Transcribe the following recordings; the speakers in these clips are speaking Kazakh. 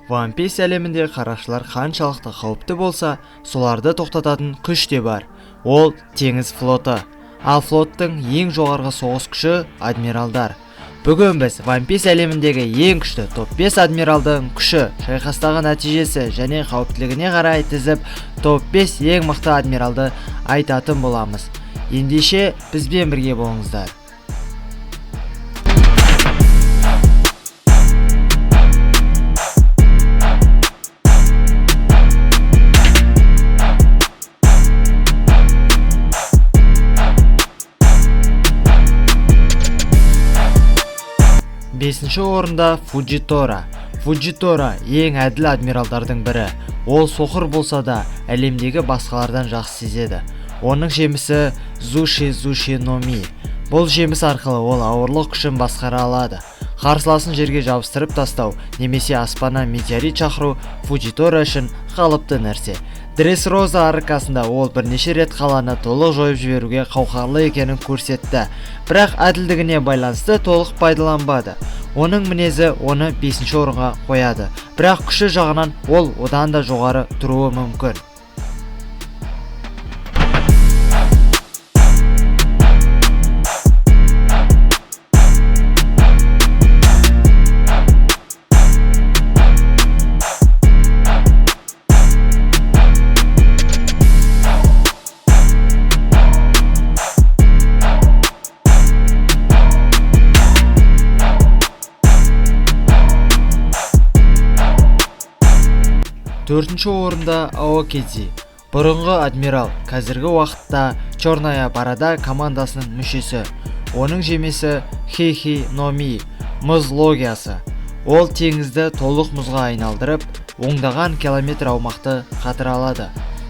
One Piece әлемінде қарақшылар қаншалықты қауіпті болса, соларды тоқтататын күш те бар. Ол теңіз флоты. Ал флоттың ең жоғарғы соғыс күші адмиралдар. Бүгін біз One Piece әлеміндегі ең күшті топ 5 адмиралдың күші, шайқастағы нәтижесі және қауіптілігіне қарай тізіп, топ 5 ең мықты адмиралды айтатын боламыз. Ендеше бізбен бірге болыңыздар. Бесінші орында Фуджитора. Фуджитора ең әділ адмиралдардың бірі. Ол соқыр болса да әлемдегі басқалардан жақсы сезеді. Оның жемісі Зуши Зуши но Ми. Бұл жеміс арқылы ол ауырлық күшін басқара алады. Қарсыласын жерге жабыстырып тастау немесе аспаннан метеорит шақыру Фуджитора үшін қалыпты нәрсе. Дресроза аркасында ол бірнеше рет қаланы толық жойып жіберуге қауқарлы екенін көрсетті. Бірақ әділдігіне байланысты толық пайдаланбады. Оның мінезі оны 5-ші орынға қояды. Бірақ күші жағынан ол одан да жоғары тұруы мүмкін. Төртінші орында Аокидзи. Бұрынғы адмирал, қазіргі уақытта Черная Борода командасының мүшесі. Оның жемесі Хейхи но Ми, мұз логиясы. Ол теңізді толық мұзға айналдырып, ондаған километр аумақты қатыра алады.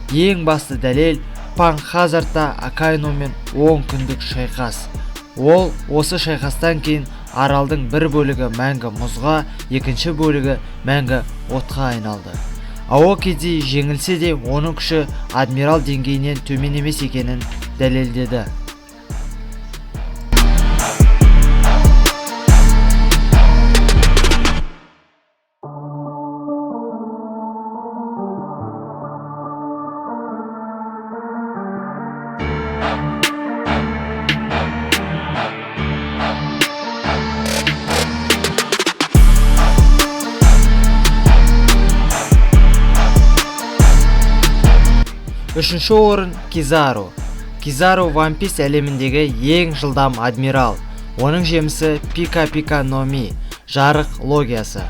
Ең басты дәлел Панк Хазардта Акайномен 10 күндік шайқас. Ол осы шайқастан кейін аралдың бір бөлігі мәңгі мұзға, екінші бөлігі мәңгі отқа айналды. Аокидзи жеңілсе де оның күші адмирал деңгейінен төмен емес екенін дәлелдеді. Үшінші орын Кизару. Кизару One Piece әлеміндегі ең жылдам адмирал. Оның жемісі Пика Пика но Ми, жарық логиясы.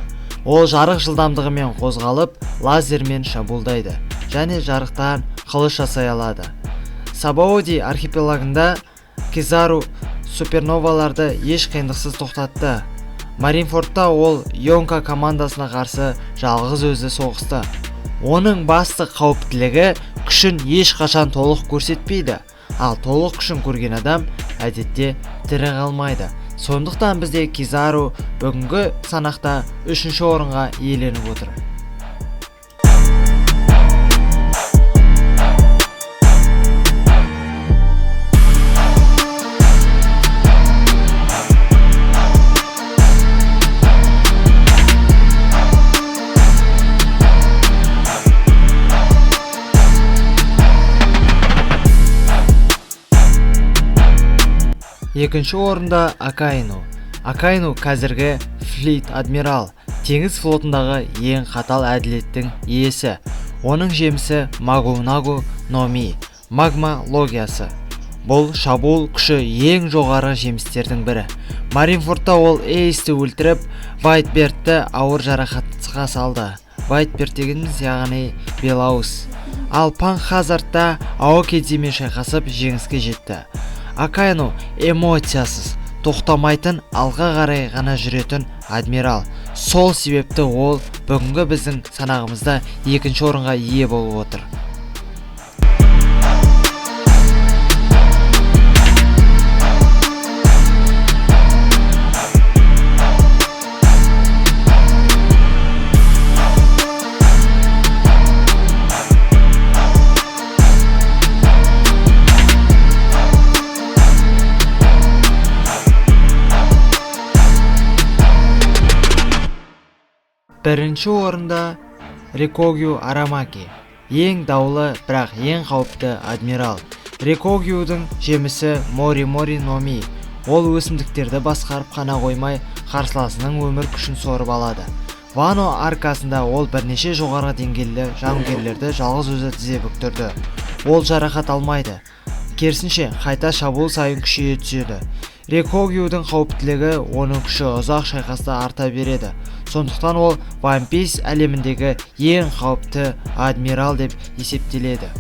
Ол жарық жылдамдығымен қозғалып, лазермен шабуылдайды және жарықтан қылыш жасай алады. Сабаоди архипелагында Кизару суперноваларды еш қиындықсыз тоқтатты. Маринфордта ол Йонка командасына қарсы жалғыз өзі соғысты. Оның басты қауіптілігі күшін ешқашан толық көрсетпейді, ал толық күшін көрген адам әдетте тірі қалмайды. Сондықтан бізде Кизару бүгінгі санақта үшінші орынға иеленіп отыр. Екінші орында Акайну. Акайну қазіргі флит адмирал, теңіз флотындағы ең қатал әділеттің иесі. Оның жемісі Магу-Нагу но Ми, магма логиясы. Бұл шабуыл күші ең жоғары жемістердің бірі. Маринфордта ол Эйсті өлтіріп, Вайтбертті ауыр жарақатқа салды. Вайтберт дегеніміз яғни Белаус. Ал Панк Хазардта Аокидзимен шайқасып жеңіске жетті. Акайну эмоциясыз, тоқтамайтын, алға қарай ғана жүретін адмирал. Сол себепті ол бүгінгі біздің санағымызда екінші орынға ие болып отыр. Бірінші орында Рикогю Арамаки. Ең даулы, бірақ ең қауіпті адмирал. Рикогюдің жемісі Мори-Мори Номи. Ол өсімдіктерді басқарып қана қоймай, қарсыласының өмір күшін сорып алады. Вано аркасында ол бірнеше жоғарғы деңгейлі жауынгерлерді жалғыз өзі тізе бүктірді. Ол жарақат алмайды. Керісінше, қайта шабуыл сайын күшейе түседі. Рикогюдің қауіптілігі оның күші ұзақ шайқаста арта береді. Сондықтан ол One Piece әлеміндегі ең қауіпті адмирал деп есептеледі.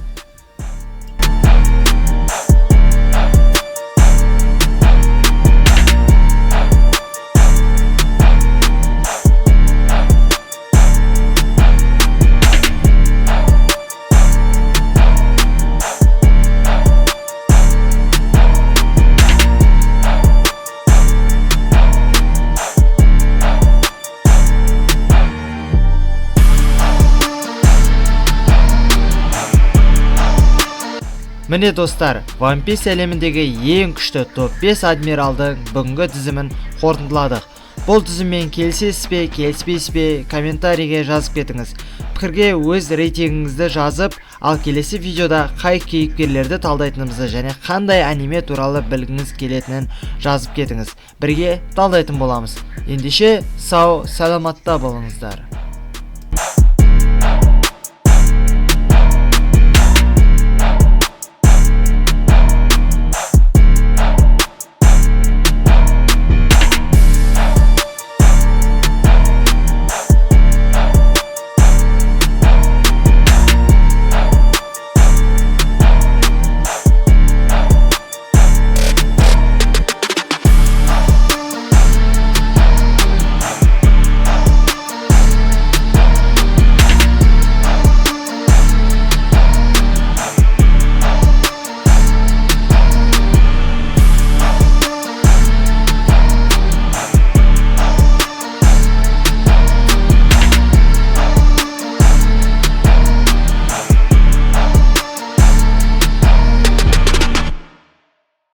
Міне достар, One Piece әлеміндегі ең күшті топ 5 адмиралдың бүгінгі тізімін қорытындыладық. Бұл тізіммен келісесіз бе, келіспейсіз бе, комментарийге жазып кетіңіз. Пікірге өз рейтингіңізді жазып, ал келесі видеода қай кейіпкерлерді талдайтынымызды және қандай аниме туралы білгіңіз келетінін жазып кетіңіз. Бірге талдайтын боламыз. Ендеше, сау, саламатта болыңыздар.